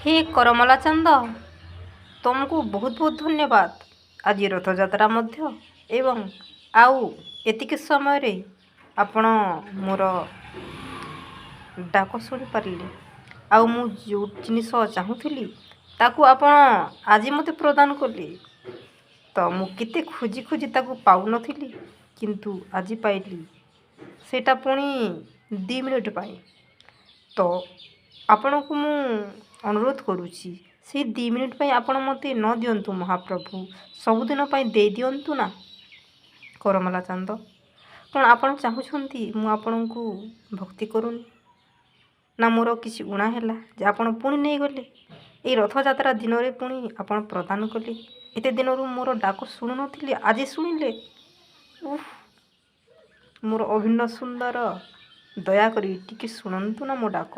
ହେ କରମଲା ଚାନ୍ଦ, ତୁମକୁ ବହୁତ ବହୁତ ଧନ୍ୟବାଦ। ଆଜି ରଥଯାତ୍ରା ମଧ୍ୟ ଏବଂ ଆଉ ଏତିକି ସମୟରେ ଆପଣ ମୋର ଡାକ ଶୁଣିପାରିଲେ, ଆଉ ମୁଁ ଯେଉଁ ଜିନିଷ ଚାହୁଁଥିଲି ତାକୁ ଆପଣ ଆଜି ମୋତେ ପ୍ରଦାନ କଲେ। ତ ମୁଁ କେତେ ଖୋଜି ଖୋଜି ତାକୁ ପାଉନଥିଲି, କିନ୍ତୁ ଆଜି ପାଇଲି, ସେଇଟା ପୁଣି 2 ମିନିଟ୍ ପାଇଁ। ତ ଆପଣଙ୍କୁ ମୁଁ ଅନୁରୋଧ କରୁଛି, ସେଇ 2 ମିନିଟ୍ ପାଇଁ ଆପଣ ମୋତେ ନ ଦିଅନ୍ତୁ ମହାପ୍ରଭୁ, ସବୁଦିନ ପାଇଁ ଦେଇଦିଅନ୍ତୁ ନା କରମଲା ଚାନ୍ଦ। କ'ଣ ଆପଣ ଚାହୁଁଛନ୍ତି ମୁଁ ଆପଣଙ୍କୁ ଭକ୍ତି କରୁନି, ନା ମୋର କିଛି ଊଣା ହେଲା ଯେ ଆପଣ ପୁଣି ନେଇଗଲେ? ଏଇ ରଥଯାତ୍ରା ଦିନରେ ପୁଣି ଆପଣ ପ୍ରଦାନ କଲେ। ଏତେ ଦିନରୁ ମୋର ଡାକ ଶୁଣୁନଥିଲି, ଆଜି ଶୁଣିଲେ। ଉଫ୍, ମୋର ଅଭିନ୍ନ ସୁନ୍ଦର, ଦୟାକରି ଟିକେ ଶୁଣନ୍ତୁ ନା ମୋ ଡାକ।